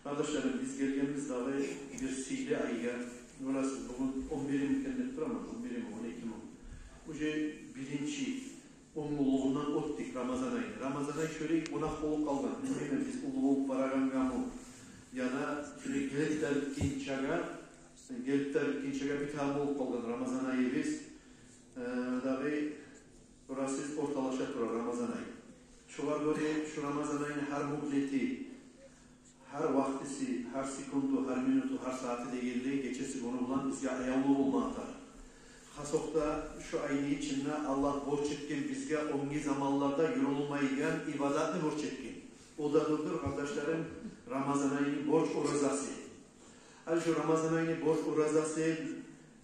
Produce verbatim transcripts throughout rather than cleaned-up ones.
Къардашларым, биз гелгенбиз дагъы бир сыйлы айгъа. Гёресиз, бугюн он биринчи экен деп тураман, он биринчи, он экинчи. Уже биринчи онлугъундан оьтдюк Рамазан айны. Рамазан ай шолай гюнагь болуп къалгъан. Билмеймен, биз уллу болуп барагъангамы, яда шолай гелип де битгинчеге, гелип де битгинчеге битген болуп къалгъан Рамазан айыбыз. Э, дагъы гёресиз, орталаша тура Рамазан ай. Шогъар гёре шу Рамазан айны гьар мюгьлети, гьар вакътиси, гьар секунду, гьар минуту, гьар сагьаты дегенлей, гечеси-гюню булан бизге аявлу болмагъа тарыкъ. Хасокъда шу айны ичинде Аллагь борч этген бизге оьнге заманларда юрюлмейген ибадатны борч этген. О да дюр, къардашларым, Рамазан айны борч оразасы. Гьали шу Рамазан айны борч оразасы,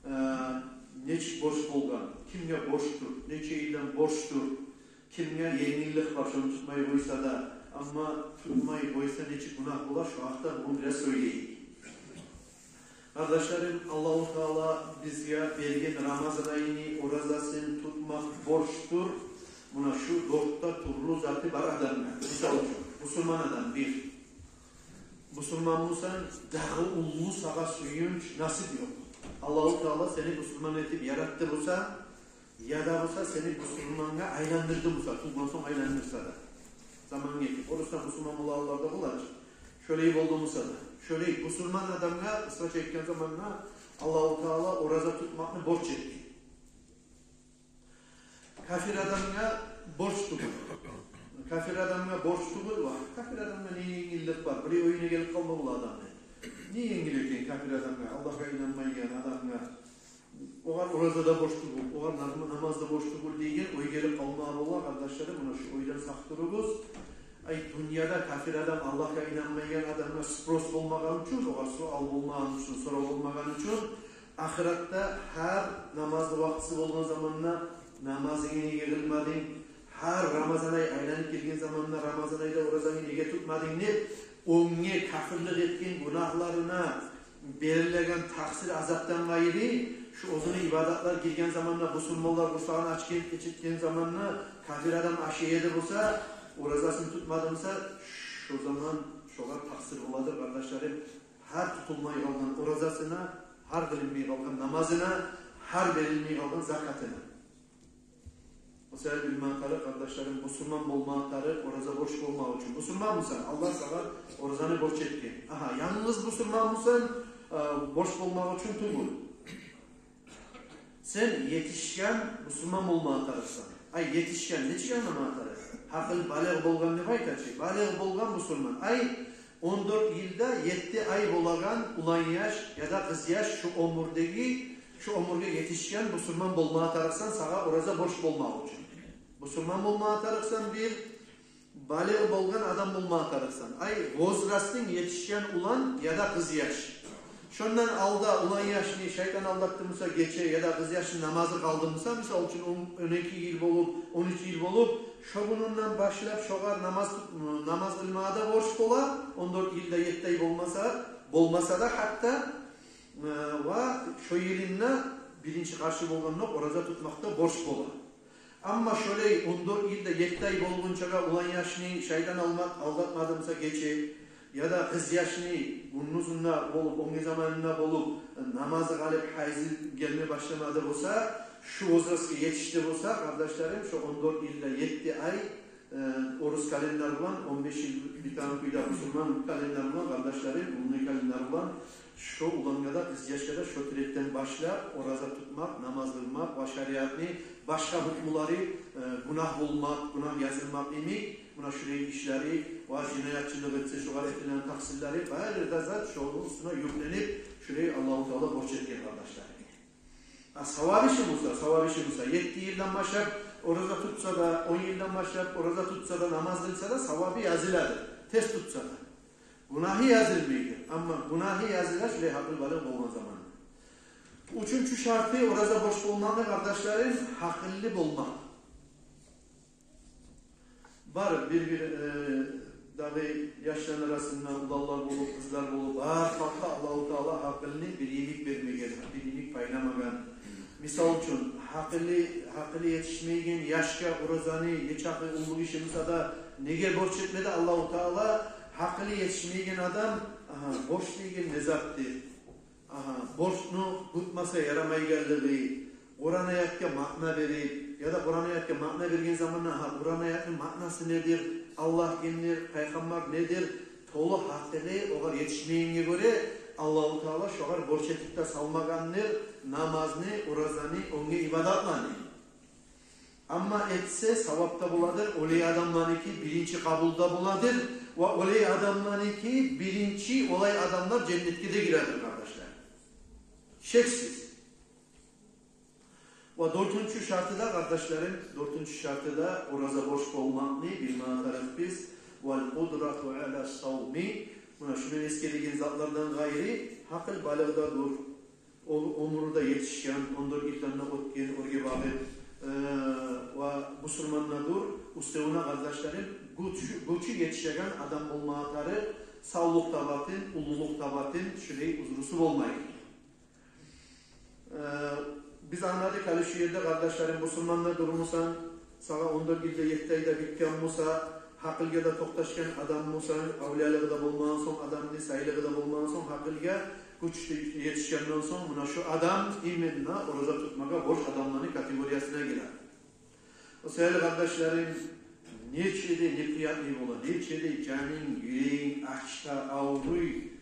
э, нечик борч болгъан, кимге борчдур, нече йылдан борчдур, кимге енгиллик бар шону тутмай къойса да, амма тутмай къойса нечик гюнагь бола, шу гьакъда бугюн бираз сёйлейик. Къардашларым, Аллагьу Таала бизге берген Рамазан айны оразасын тутмакъ борчдур. Муна шу дёрт де тюрлю заты бар адамгъа. Мисал учун, бусурман адам бир. Бусурман бусанг, дагъы уллу сагъа сююнч, насип ёкъ. Аллагьу Таала сени бусурман этип яратды буса, яда буса сени бусурмангъа айландырды буса, тувгъан сонг айландырса да. Заман гетип, орусдан бусурман болагъанлар да бола чы. Шолай болду буса да. Шолай бусурман адамгъа, къысгъача айтгъан заманда, Аллагьу Таала ораза тутмакъны борч этди. Кафир адамгъа борч тюгюл. Кафир адамгъа борч тюгюл, ва кафир адамгъа не енгиллик бар? Бир уьюне гелип къалма бола адамны. Не енгил экен кафир адамгъа, Аллагьгъа инанмайгъан адамгъа? Огъар ораза да борч тюгюл, огъар нам-, намаз да борч тюгюл деген ой гелип къалма бола, къардашларым, муна шу ойдан сакъ туругъуз. Ай, дюньяда кафир адам Аллагьгъа инанмайгъан адамгъа спрос болмагъан учун, огъар суал болмагъан учун, сорав болмагъан учун, ахыратда гьар намазны вакътиси болгъан заманда намазынгны неге къылмадынг, гьар Рамазан ай айланып гелген заманда Рамазан айда оразангны неге тутмадынг деп, оьнге кафирлик этген гюнагьларына берилеген такъсыр азапдан къайры, шу оьзюню ибадатлар гирген заманда, бусурманлар къурсагъын ачгъан, ачгъан заманда кафир адам ашай эди буса, оразасын тутмады буса, шо заман шогъар такъсыр боладыр, къардашларым, гьар тутулмай къалгъан оразасына, гьар къылынмай къалгъан намазына, гьар берилмей къалгъан закатына. О саялы билме тарыкъ, къардашларым, бусурман болма тарыкъ ораза борч болмакъ учун. Бусурман бусанг, Аллагь сагъа оразаны борч этген. Агьа, янгыз бусурман бусанг, э, борч болмакъ учун тюгюл. Сен етишген бусурман болма тарыкъсан. Ай, етишген, нечик англама тарыкъ? Гьакъыл балигъ болгъан деп айта чы. Балигъ болгъан бусурман. Ай, он дёрт йылда етти ай болагъан улан яш яда къыз яш, шу оьмюрдеги, шу оьмюрге етишген бусурман болма тарыкъсан, сагъа ораза борч болмакъ учун. Бусурман болма тарыкъсан бир, балигъ болгъан адам болма тарыкъсан. Ай, возрастынг етишген улан яда къыз яш. Шондан алда улан яшны шайтан алдатды буса гече, яда къыз яшны намазы къалды буса, мисал учун, он, он эки йыл болуп, он уьч йыл болуп, шо гюнюнден башлап шогъар намаз тут-, намаз къылмагъа да борч бола, он дёрт йылда етти ай болмаса, болмаса да гьатта, э, ва шо йылында биринчи къаршы болгъандокъ ораза тутмакъ да борч бола. Амма шолай он дёрт йылда етти ай болгъунчагъа улан яшны шайтан алма-, алдатмады буса гече, яда къыз яшны гюндюзюнде болуп, оьнге заманында болуп, намазы къалып, гьайзы гелме башламады буса, шу возрастгъа етишди буса, къардашларым, шо он дёрт йылда етти ай, э, орус календар булан, он беш йыл битген кюйде бусурман календар булан, къардашларым, лунный календар булан, шо улангъа да, къыз яшгъа да шо тюрекден башлап ораза тутмакъ, намаз къылмакъ ва шариатны башгъа гьукмулары, э, гюнагь болмакъ, гюнагь язылмакъ йимик, муна шулай ишлери ва жинаятчылыкъ этсе, шогъар этилеген такъсырлары, бары да зат шону уьстюне юкленип, шулай Аллагьу Таала борч этген, къардашлар. А савабы шу буса, савабы шу буса, етти йылдан башлап ораза тутса да, он йылдан башлап ораза тутса да, намаз къылса да, савабы язылады, тез тутса да. Гюнагьы язылмайды. Амма гюнагьы языла шулай гьакъыл балигъ болгъан заманда. Уьчюнчю шарты ораза борч болмакъны, къардашларым, гьакъыллы болмакъ. Бар бир-бир, э, дагъы яшланы арасында уланлар болуп, къызлар болуп, бар халкъгъа Аллагьу Таала гьакъылны бир йимик бермеген, бир йимик пайламагъан. Мисал учун, гьакъылы, гьакъылы етишмейген яшгъа оразаны нечакъы уллу гиши буса да неге борч этмеди Аллагьу Таала? Гьакъылы етишмейген адам, агьа, борч деген не затдыр? Агьа, борчну кютмесе ярамайгъанлыгъы, Къуран аятгъа маъна берип, яда Къуран аятгъа маъна берген заманда, агьа, Къуран аятны маънасы недир, Аллагь кимдир, пайхаммар недир, толу гьакъылы огъар етишмейгенге гёре, Аллагьу Таала шогъар борч этип де салмагъандыр намазны, оразаны, оьнге ибадатланы. Амма этсе, савап да боладыр, олай адамланыки биринчи къабул да боладыр, ва олай адамланыки биринчи, олай адамлар женнетге де гиредир, къардашлар. Шексиз. Ва дёртюнчю шарты да, къардашларым, дёртюнчю шарты да ораза борч болмакъны билме тарыкъ биз. Вал къудрату ала савми. Муна шуну эсгереген затлардан къайры, гьакъыл балыгъ да дюр, о-, оьмюрю де етишген, он дёрт йылдан да оьтген, оьрге багъып, э, ва бусурман да дюр, уьстевюне, къардашларым, гючю, гючю етишеген адам болма тарыкъ, савлукъ табатын, уллулукъ табатын, шулай узрусу болмай. Э, биз англадыкъ гьали шу ерде, къардашларым, бусурман да дюрмюсен, сагъа он дёрт йыл да, етти ай да битген буса, гьакъылгъа да токъташгъан адам буса, авлиялыгъы да болмагъан сонг адамны, сайлыгъы да болмагъан сонг, гьакъылгъа, гюч етишгенден сонг, муна шу адам именно ораза тутмагъа борч адамланы категориясына гире. О саялы, къардашларым, нече де неприятный бола, нече де жанынг, юрегинг ача, авруй.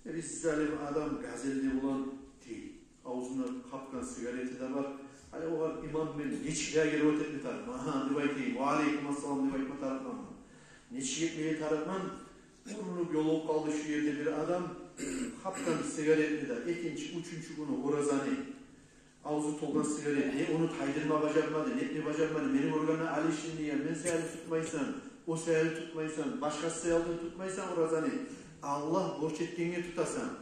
Э, бир залим адам газель де булан дей. Авзунда къапгъан сигарети де бар. Гьали огъар имам мен нечик реагировать этме тарыкъман? Агьа, деп айтайым, ва алейкум ассалам деп айтма тарыкъман. Нечик этмеге тарыкъман? Урунуп ёлугъуп къалды шу ерде бир адам, къапгъан сигаретни де, экинчи, уьчюнчю гюню оразаны, авзу толгъан сигарет, не ону тайдырма бажармады, не этме бажармады. Мени гёргенде алышынды, я, мен саялы тутмайсан, о саялы тутмайсан, башгъасы саялы тутмайсан оразаны. Аллагь борч этгенге тутасан.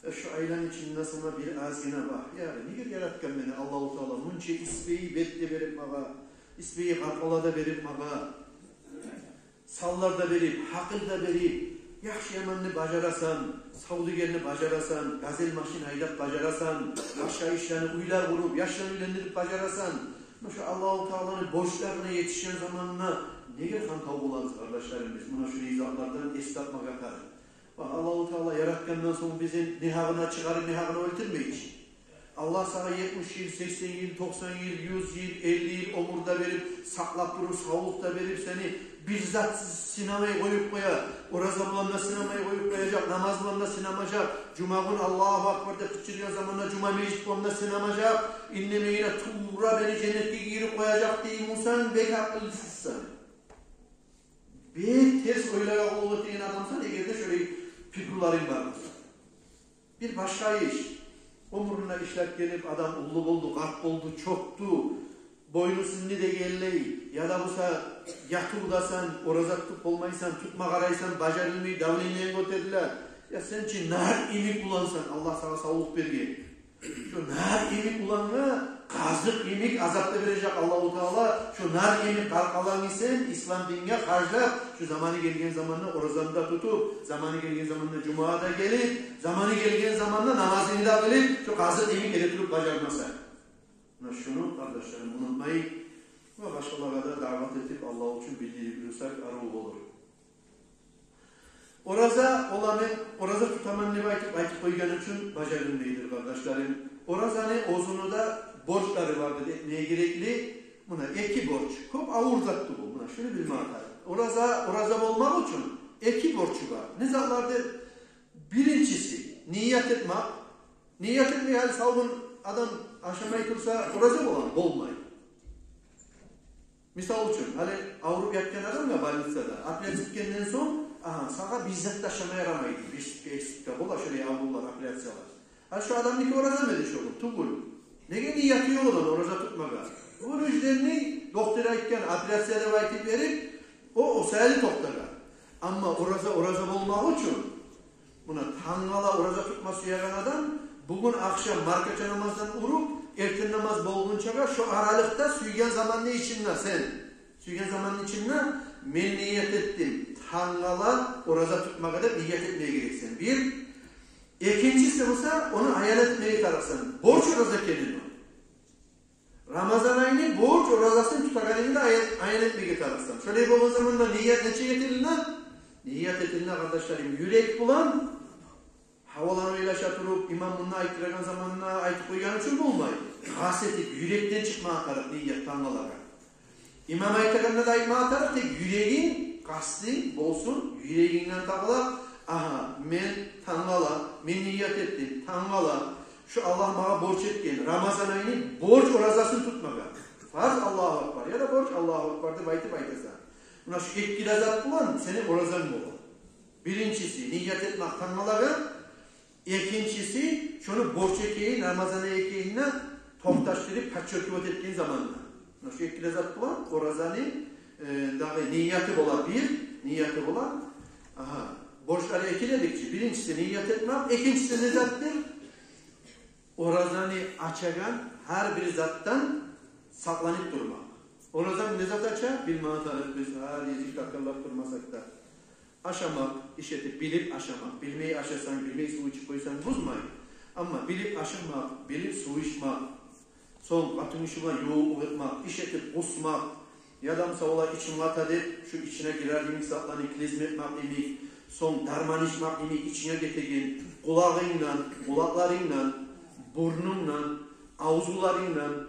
Э, шу айланы ичинде сама бир азгъына бакъ. Я, неге яратгъан мени Аллагьу Таала, мунча исбайы бет де берип магъа, исбайы къаркъара да берип магъа, санлар да берип, гьакъыл да берип, яхшы-яманны бажарасан, савдюгерни бажарасан, газель машин гьайдап бажарасан, башгъа ишлени, уьйлер къуруп, яшланы уьйлендирип бажарасан. Муна шу Аллагьу Тааланы борчларына етишген заманда неге хантав болабыз, къардашларым, биз? Муна шу затлардан эс тапмагъа тарыкъ. Ва Аллагьу Таала яратгъандан сонг бизин не гьакъына чыгъарып, не гьакъына оьлтюрмей чи. Аллагь сагъа етмиш йыл, сексен йыл, токъсан йыл, юз йыл, элли йыл оьмюр де берип, сакълап туруп, савлукъ да берип, сени бир зат сынамай къоюп къоя. Ораза булан да сынамай къоюп къояжакъ, намаз булан да сынамажакъ. Жума гюн Аллагьу акбар деп къычыргъан заманда жума межит булан да сынамажакъ. Индемегине тувра мени женнетге гийирип къояжакъ дей бусанг, бек гьакъылсызсан. Бек терс ойларгъа къуллукъ этеген адамсан, эгер де шолай пикруларынг бар буса. Бир башгъа иш. Оьмюрюнде ишлеп гелип, адам уллу болду, къарт болду, чокъду, бойну сынды дегенлей, яда буса ятывдасан, ораза тутуп болмайсан, тутма къарайсан, бажарылмай, давлениян гётериле. Я сен чи нар йимик улансан, Аллагь сагъа савлукъ берген. Шо нар йимик улангъа къазыкъ йимик азап да бережек Аллагьу Таала. Шо нар йимик къаркъарангны сен ислам динге харжлап, шо заманы гелген заманда оразаны да тутуп, заманы гелген заманда жумагъа да гелип, заманы гелген заманда намазынгны да къылып, шо къазыкъ йимик эте туруп бажармасанг. Муна шуну, къардашларым, унутмайыкъ. Ва башгъалагъа да даъват этип, Аллагь учун билдирип юрюсек, арив болур. Ораза, ола мен ораза тутаман деп айтып, айтып къойгъан учун бажарылмайдыр, къардашларым. Оразаны оьзюню де борчлары бардыр, этмеге герекли. Муна эки борч, кёп авур зат тюгюл, муна шуну билме тарыкъ. Ораза, ораза болмакъ учун эки борчу бар. Не затлардыр? Биринчиси, ният этмек. Ният этмей, гьали сав гюн адам ашамай турса, ораза боламы? Болмай. Мисал учун, гьали авруп ятгъан адам да больницада, операция этгенден сонг, агьа, сагъа бир зат да ашама ярамайды, бир сутка, эки сутка бола шолай аврувлар, операциялар. Гьали шо адамныки оразамы эди шо гюн? Тюгюл. Неге, нияты ёкъ одан ораза тутмагъа. Вынужденный, доктор айтгъан, операция деп айтып берип, о, о саялы токътагъан. Амма ораза, ораза болмакъ учун, муна, тангала ораза тутма сюеген адам бугюн ахшам маркача намаздан уруп, эртен намаз болгъунчагъа шо аралыкъда сюйген заманны ичинде сен, сюйген заманны ичинде мен ният этдим тангала ораза тутмагъа деп ният этмеге герексен. Бир. Экинчиси буса, ону аян этмеге тарыкъсан. Борч ораза экенин о. Рамазан айны борч оразасын тутагъанынгны да ая-, аян этмеге тарыкъсан. Шолай болгъан заманда ният нечик этилине? Ният этилине, къардашларым, юрек булан, гьаваланы ойлаша туруп, имам мунда айтдырагъан заманда айтып къойгъан учун болмай. Къаст этип, юрекден чыкъмагъа тарыкъ ният тангала. Имам айтагъанда да айтмагъа тарыкъ, тек юрегинг, къастынг болсун, юрегингден тангала. Агьа, мен тангала, мен ният этдим, тангала, шу Аллагь магъа борч этген Рамазан айны борч оразасын тутмагъа. Фарз — Аллагьу акбар, яда борч — Аллагьу акбар деп айтып айтасан. Муна шу эки де зат булан сени оразанг бола. Биринчиси — ният этмек тангалагъа, экинчиси — шону борч экенин, Рамазан экенин токъташдырып, подчёркивать этген заманда. Муна шу эки де зат булан оразаны, э, дагъы нияты бола бир, нияты бола. Агьа, борчлары эки дедик чи. Биринчиси — ният этмек, экинчиси не затдыр? Оразаны ачагъан гьар бир затдан сакъланып турмакъ. Оразаны не зат ача? Билмеге тарыкъ биз, гьар языкъ такъырлап турмасакъ да. Ашамакъ, иш этип, билип ашамакъ. Билмей ашасанг, билмей сув ичип къойсанг, бузмай. Амма билип ашамакъ, билип сув ичмек, сонг къатын гиши булан ювукълукъ этмек, иш этип къусмакъ, яда буса олай ичим къата деп, шу ичине гирер йимик затланы клизма этмек йимик, сонг дарман ичмек йимик ичинге гетеген, къулагъынгдан, къулакъларынгдан, бурнунгдан, авзуларынгдан,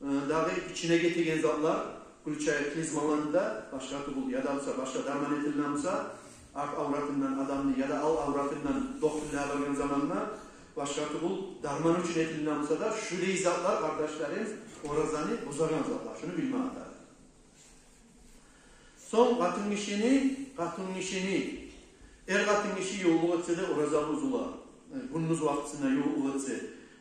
э, дагъы ичине гетеген затлар, включая клизмаланы да, башгъа тюгюл, яда буса башгъа дарман этилине буса, арт авратындан адамны яда ал авратындан докторлагъа баргъан заманда, башгъа тюгюл дарман учун этилине буса да, шулай затлар, къардашларым, оразаны бузагъан затлар. Шуну билмеге тарыкъ. Сонг къатын гишини, къатын гишини, эр къатын гиши ювукълукъ этсе де ораза бузула. Э, гюндюз вакътисинде ювукълукъ этсе,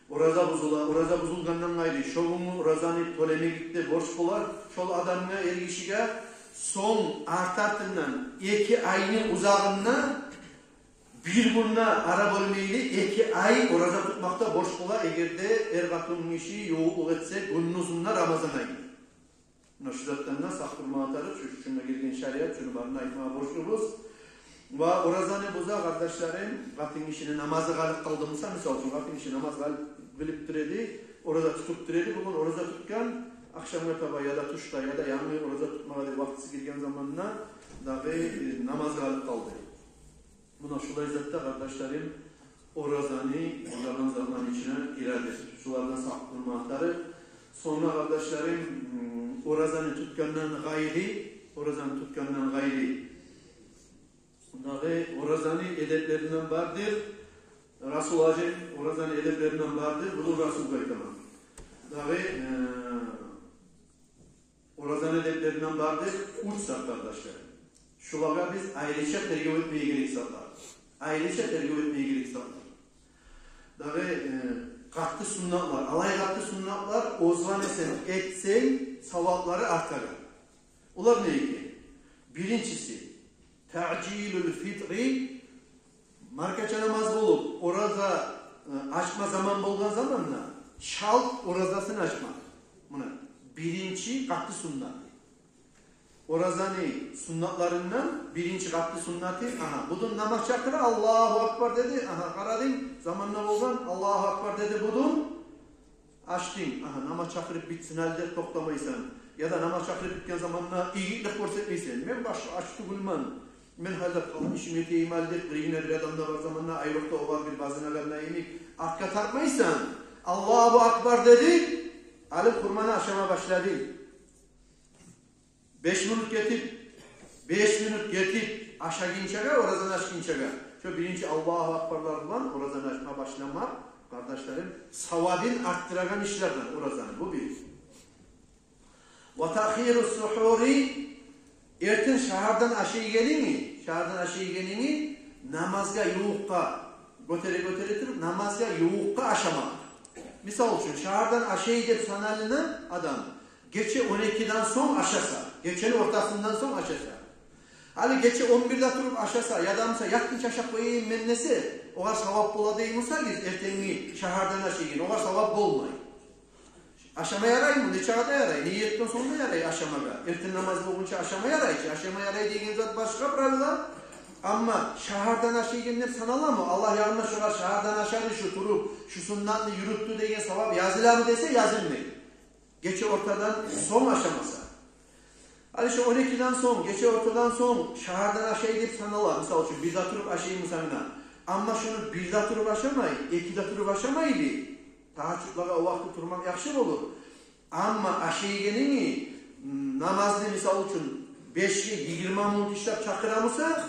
ораза бузула. Ораза бузулгъандан къайры, шо гюн оразаны тёлемеклик де борч болар шол адамгъа, эр гишиге. Сонг арт-артындан эки айны узагъында бир гюн де ара болмайлы эки ай ораза тутмакъ да борч бола, эгер де эр къатын гиши ювукълукъ этсе гюндюзюнде Рамазан айны. Муна шу затдан да сакъ турмагъа тарыкъ, шу, шунда гелген шариат, шуну барын да айтмагъа борчлубуз. Ва оразаны буза, къардашларым, къатын гишини намазы къалып къалды буса, мисал учун, къатын гиши намаз къылып тура эди, ораза тутуп тура эди, бугюн ораза тутгъан, ахшамгъа таба яда тюшде, яда янгы ораза тутмагъа деп вакътиси гирген заманда дагъы, э, намаз къалып къалды. Муна шулай затда, къардашларым, оразаны бузагъан затланы ичине гире. Шулардан сакъ турмагъа тарыкъ. Сонг, къардашларым, оразаны тутгъандан къайры, оразаны тутгъандан къайры, дагъы оразаны эдеплеринден бардыр. Расул гьажи оразаны эдеплеринден бардыр. Буну Расулгъа айтаман. Дагъы, э, оразаны эдеплеринден бардыр уьч зат, къардашлар. Шулагъа биз айрыча тергев этмеге герек затлар. Айрыча тергев этмеге герек затлар. Дагъы, э, къатты суннатлар, алай къатты суннатлар, озгъан эсенг, этсенг, саваплары артагъан. Олар не экен? Биринчиси, таъжилул фитри, маркача намаз болуп, ораза, э, ачма заман болгъан заманда чалт оразасын ачмакъ. Муна биринчи къатты суннаты. Оразаны суннатларындан биринчи къатты суннаты, агьа, будун намаз чакъыра, Аллагьу акбар деди, агьа, къарадынг, заманда болгъан, Аллагьу акбар деди, будун ачдынг. Агьа, намаз чакъырып битсин гьали деп токътамайсан. Яда намаз чакъырып битген заманда игитлик гёрсетмейсен. Мен башгъа ач тюгюлмен. Мен гьали палан ишим этейим гьали деп, къырыйынгда бир адам да бар заманда, айрокъда олар бир базынагъанда йимик, артгъа тартмайсан. Аллагьу акбар деди, гьали хурманы ашама башладынг. Беш минут гетип, беш минут гетип, ашагъынчагъа, оразаны ачгъынчагъа, шо биринчи Аллагьу акбарлар булан оразаны ачма башламакъ, къардашларым, савабын артдырагъан ишлерден оразаны, бу бир. Ва таъхирус сухури, эртен шагьардан ашайгъанынг, шагьардан ашайгъанынг намазгъа ювукъгъа, гётере-гётере туруп, намазгъа ювукъгъа ашамакъ. Мисал учун, шагьардан ашай деп саналына адам гече он экиден сонг ашаса, гечени ортасындан сонг ашаса. Гьали гече он бирде туруп ашаса, яда буса ятгъынча ашап къояйым мен десе, огъар савап бола дей бусагъыз, эртенги шагьардан ашайгъан, огъар савап болмай. Ашама яраймы? Нечакъы да ярай. Ниетден сонг да ярай ашамагъа. Эртен намаз болгъунча ашама ярай чы. Ашама ярай деген зат башгъа правила. Амма шагьардан ашайгъан деп саналамы? Аллагь ягъында шолар шагьардан ашады, шу туруп, шу суннатны юрютдю деген савап языламы десе, язылмай. Гече ортадан сонг ашамаса. Гьали шо он экиден сонг, гече ортадан сонг шагьардан ашай деп санала, мисал учун, бирде туруп ашай бусанг да. Амма шону бирде туруп ашамай, экиде туруп ашамайлы, тагьажжудлагъа о вакъти турмакъ яхшы болур. Амма ашайгъанны, намазны, мисал учун, бешге йигирма минут ишлеп чакъыра буса,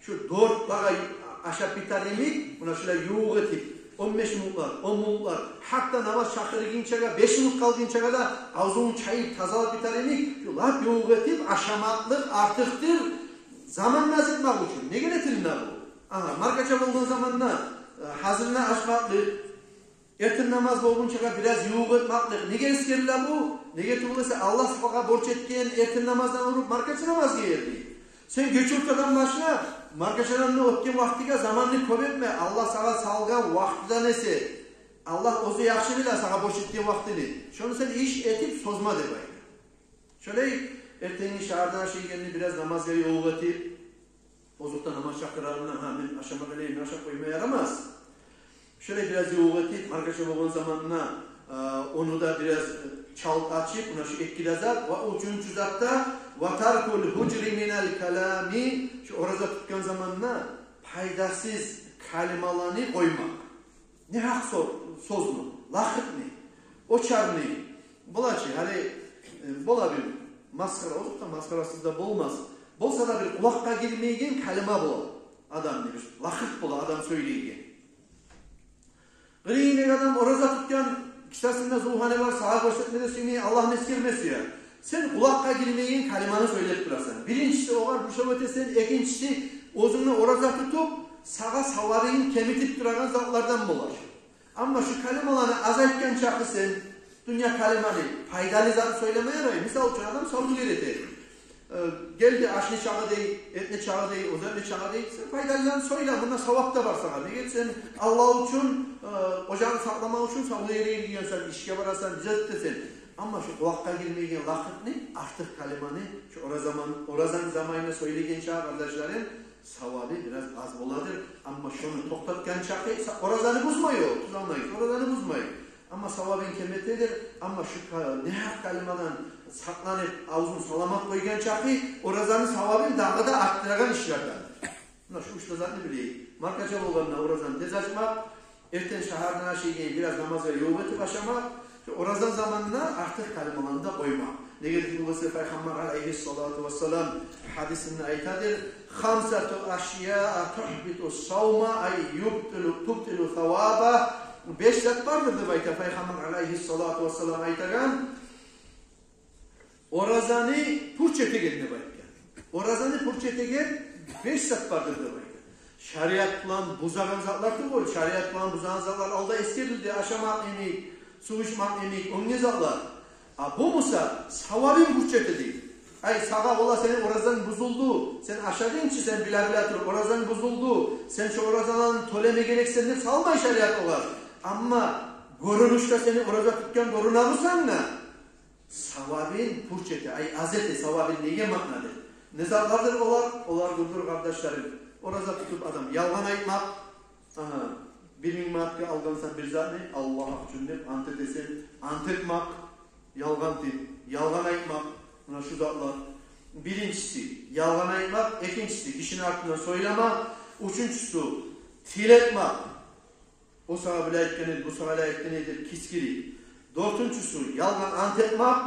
шу дёртлагъа ашап битер йимик, муна шулай ювукъ этип, он беш минутлар, он минутлар, гьатта намаз чакъыргъынчагъа беш минут къалгъынчагъа да авзунгну чайып, тазалап битер йимик, шу лап ювукъ этип ашамакълыкъ артыкъдыр, заман аз этмек учун. Неге этилине бу? Агьа, маркача болгъан заманда, э, гьазирине ачмакълыкъ, эртен намаз болгъунчагъа бираз ювукъ этмакълыкъ. Неге эсгериле бу? Неге тюгюл эсе, Аллагь сагъа борч этген эртен намаздан уруп маркача намазгъа ерли. Сен гече ортадан башлап, маркачадан да оьтген вакътиге заманны кёп этме. Аллагь сагъа салгъан вакътиден эсе, Аллагь оьзю яхшы биле сагъа борч этген вакътини. Шону сен иш этип созма деп айта. Шолай эртенги шагьардан ашайгъанны бираз намазгъа ювукъ этип, озокъда, намаз чакъырагъанда, гьа, мен ашама гелейим, ашап къойма ярамас. Шолай бираз ювукъ этип, маркача болгъан заманда, а, ону да бираз, э, чалт ачып, муна шу экиде зат, ва уьчюнчю затда, ва таркул гьужри минал калами, шу ораза тутгъан заманда пайдасыз калималаны къоймакъ. Негьакъ со-, сёзню, лакъырны, очарны, бола чы, гьали, э, бола бир масхара, озокъда, масхарасыз да болмас. Болса да, бир къулакъгъа гирмейген калима бола адамны, бир лакъыр бола адам сёйлейген. Къырыйындагъы адам ораза тутгъан, кисасында зувгьаны бар, сагъа гёрсетме де сюймей, Аллагьны эсгерме сюе. Сен къулакъгъа гирмейген калиманы сёйлеп турасан. Биринчиси, огъар бушап этесен, экинчиси, оьзюнг де ораза тутуп, сагъа савабын кемитип турагъан затлардан болар. Амма шу калималаны аз айтгъан чакъы сен, дюнья калиманы, пайдалы зат сёйлеме ярай. Мисал учун, адам савдюгер эте. Э, гелди, ашны чагъы дей, этни чагъы дей, оьзюню чагъы дей. Сен пайдалыларын сёйле, мунда савап да бар сагъа. Неге сен Аллагь учун, э, ожагъын сакъламакъ учун савдюгер гирген сен, ишге барасан, бир зат этесен. Амма шу къулакъгъа гирмейген лакъырны, артыкъ калиманы, шу ораза заман-, оразаны заманында сёйлеген чакъы, къардашларым, савабы бираз аз боладыр. Амма шону токътатгъан чакъы, са-, оразаны бузмай о, тюз англайыкъ, оразаны бузмай. Амма савабын кеметедир. Амма шу ка-, негьакъ калимадан сакъланып, авзун саламат къойгъан чакъы, оразаны савабын дагъы да артдырагъан ишлерден. Муна шу уьч де затны билейик. Маркача болгъанда оразаны тез ачмакъ, эртен шагьардан ашайгъан, бираз намазгъа ювукъ этип ашамакъ, шу ораза заманында артыкъ калималаны да къоймакъ. Неге десе, Пайхаммар алайгьиссалату вассалам гьадисинде айтадыр: «Хамсату ашяа тухбиту савма, ай юбтилу, тубтилу саваба». Беш зат бардыр деп айта Пайхаммар алайгьиссалату вассалам айтагъан. Оразаны пуч этеген деп айтгъан. Оразаны пуч этеген беш зат бардыр деп айтгъан. Шариат булан бузагъан затлар тюгюл, шариат булан бузагъан затлар алда эсгерилди: ашамакъ йимик, сув ичмек йимик, оьнге затлар. А бу буса савабын пуч этеди. Ай, сагъа бола, сени оразанг бузулду, сен ашадынг чы, сен биле-биле туруп, оразанг бузулду, сен шу оразаланы тёлеме герексен деп салмай шариат огъар. Амма гёрюнюшде сени ораза тутгъан гёрюне бусанг да, савабын пуч эте, ай, аз эте савабын деген маънада. Не затлардыр олар? Олар дюр, къардашларым, ораза тутуп адам ялгъан айтмакъ. Агьа, бир минг манатгъа алгъансан бир затны, Аллагь учун деп ант этесен, ант этмакъ, ялгъан деп, ялгъан айтмакъ. Муна шу затлар. Биринчиси ялгъан айтмакъ, экинчиси гишини артындан сёйлемек, уьчюнчюсю тил этмек. О сагъа булай айтгъан эди, бу сагъа булай айтгъан эди деп кискирип. Дёртюнчюсю ялгъан ант этмек.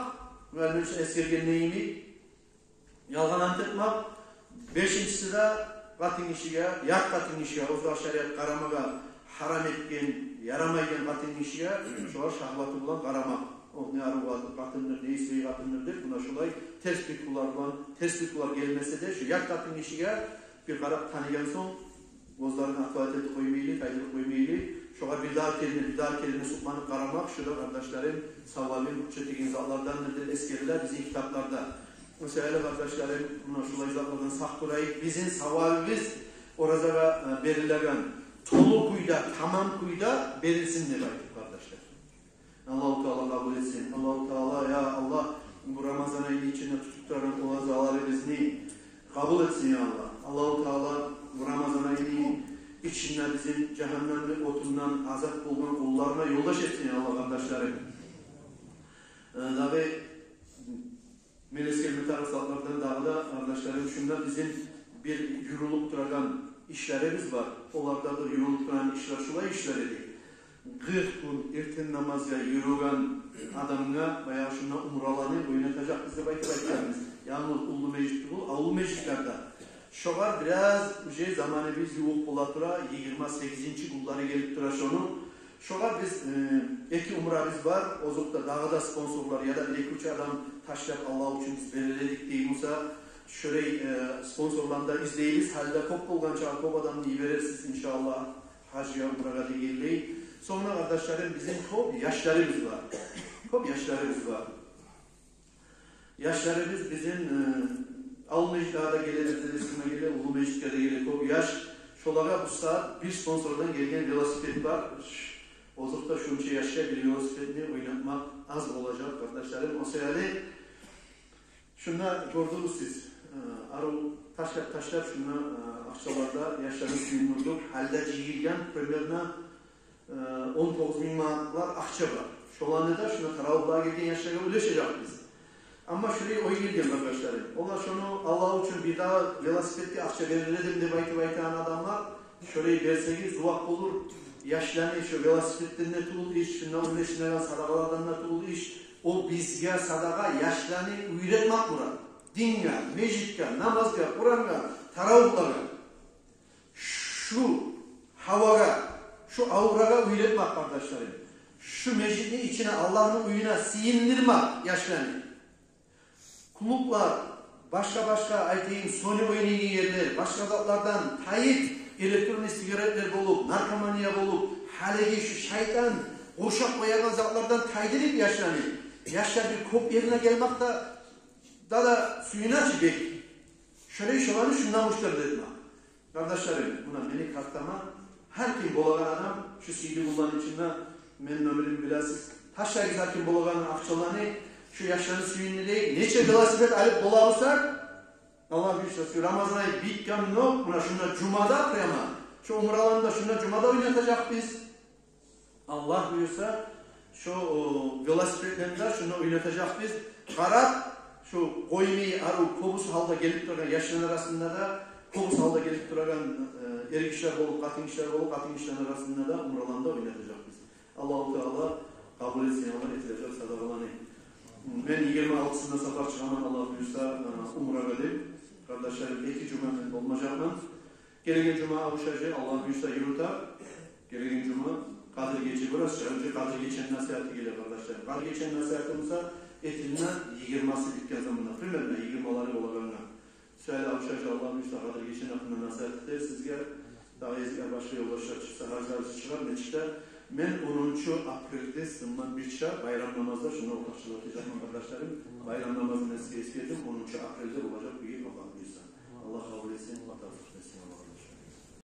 Муаллим эсгерген йимик, ялгъан ант этмек. Бешинчиси де къатынгишиге, ят къатынгишиге, оьзге шариат къарамагъа гьарам этген, ярамайгъан къатынгишиге, шогъар шагьваты булан къарамакъ. О не арив къатындыр, не исбайы къатындыр деп, муна шулай терс пикрулар булан, терс пикрулар гелмесе де, шу ят къатынгишиге бир къарап таныгъан сонг, гёзлерин отвратить этип къоймайлы, тайдырып къоймайлы, шогъар бир дагъы керен, бир дагъы керен сукъланып къарамакъ, шу да, къардашларым, савабын пуч этеген затлардандыр деп эсгериле бизин китапларда. О саялы, къардашларым, муна шулай затлардан сакъ турайыкъ. Бизин савабыбыз оразагъа, э, берилеген толу кюйде, тамам кюйде берилсин деп айтып, къардашлар. Аллагьу Таала къабул этсин. Аллагьу Таала, я Аллагь, бу Рамазан айны ичинде тутуп турагъан оразаларыбызны къабул этсин, я Аллагь. Аллагьу Таала бу Рамазан айны ичинде бизин жагьаннемни отундан азат болгъан къулларына ёлдаш этсин, я Аллагь, къардашларым. Э, дагъы Мен эсгерме тарыкъ затлардан дагъы да, къардашларым, шунда бизин бир юрюлюп турагъан ишлерибиз бар. Олар да бир юрюлюп турагъан ишлер, шулай ишлер эди. Къыркъ гюн эртен намазгъа юрюген адамгъа баягъы шунда умраланы ойнатажакъбыз деп айтып айтгъанбыз. Янгыз уллу межит тюгюл, авул межитлерде. Шогъар бираз уже заманыбыз ювукъ бола тура, йигирма сегизинчи гюнлери гелип тура шону. Шогъар биз, э, эки умрабыз бар, озокъда, дагъы да спонсорлар яда бир-эки-уьч адам ташлап, Аллагь учун биз берер эдик дей буса, шолай, э, спонсорланы да излейбиз. Гьали де кёп болгъанча кёп адамны йиберерсиз, иншааллагь, гьажгъа, умрагъа дегенлей. Сонг да, къардашларым, бизин кёп яшларыбыз бар. Кёп яшларыбыз бар. Яшларыбыз бизин, э, авул межитлеге де геле, бизин эсиме геле, уллу межитге де геле кёп яш. Шолагъа бу сагьат бир спонсордан гелген велосипед бар. Ш-, озокъда, шунча яшгъа бир велосипедни ойнатмакъ аз болажакъ, къардашларым. О саялы шунда гёрдюгюз сиз, э, арив ташлап-ташлап шунда, э, акъчалар да яшланы сююндюрдюк. Гьали де жыйылгъан примерно э, он тогъуз минг манатлар акъча бар. Шоланы да шунда таравугьлагъа гелген яшлагъа уьлешежекбиз. Амма шулай ой гелген, къардашларым. Олар шону Аллагь учун бир дагъы велосипедге акъча берер эдим деп айтып айтагъан адамлар, шолай берсегиз зувап болур. Яшланы шо велосипедден де тюгюл иш, шунда уьлешинеген садагъалардан да тюгюл иш. О бизге садагъа яшланы уьйретмек мурат. Динге, межитге, намазгъа, Къурангъа, таравугьлагъа. Шу гьавагъа, шу аврагъа уьйретмек, къардашларым. Шу межитни ичине, Аллагьны уьюне сыйындырмакъ яшланы. Клублар, башгъа-башгъа, айтайым, сони ойнайгъан ерлер, башгъа затлардан тайып, электронный сигаретлер болуп, наркомания болуп, гьалиги шу шайтан къуршап къоягъан затлардан тайдырып яшланы. Яшлар бир кёп ерине гелмек де, да, да сююне чи бек. Шолай шоланы шундан муштарлы этме. Къардашларым, муна мени картама, гьар ким болагъан адам, шу сыйлы гюнлени ичинде, мени номерим билесиз. Ташлагъыз гьар ким болагъан акъчаланы, шу яшланы сююндюрейик. Нече велосипед алып бола бусакъ, Аллагь буюрса, шу Рамазан ай битгендокъ, муна шунда жумада прямо, шу умраланы да шунда жумада ойнатажакъбыз. Аллагь буюрса, шо, о, велосипедлени де шунда ойнатажакъбыз. Къарап, шо къоймай, арив, кёбюсю гьалда гелип турагъан яшланы арасында да, кёбюсю гьалда гелип турагъан, э, эргишилер болуп, къатынгишилер болуп, къатынгишилени арасында да умраланы да ойнатажакъбыз. Аллагьу Таала къабул этсин, Аллагь, этилежек садагъаланы. Мен йигирма алтысында сапар чыгъаман, Аллагь буюрса, э, умрагъа деп. Къардашларым, эки жума мен болмажакъман. Гелеген жума Абушажи, Аллагь буюрса, юрюте. Гелеген жума Къадир гече, бираз чыгъар, Къадир гечени насигьаты геле, къардашлар. Къадир гечени насигьаты буса, этилине йигирмасы битген заманда, примерно йигирмалары болагъанда. Шолай Абушажи, Аллагь буюрса, Къадир гечени гьакъында насигьат этер сизге. Дагъы эзги башгъа ёлдашлар чыкъса, гьажлар чыгъар, нечик де. Мен онунчу апрельде сынман бирче байрам намазда шунда ортакъчылыкъ этежекмен, къардашларым. Байрам намазын мен сизге эсгердим, онунчу апрельде болажакъ бу йыл.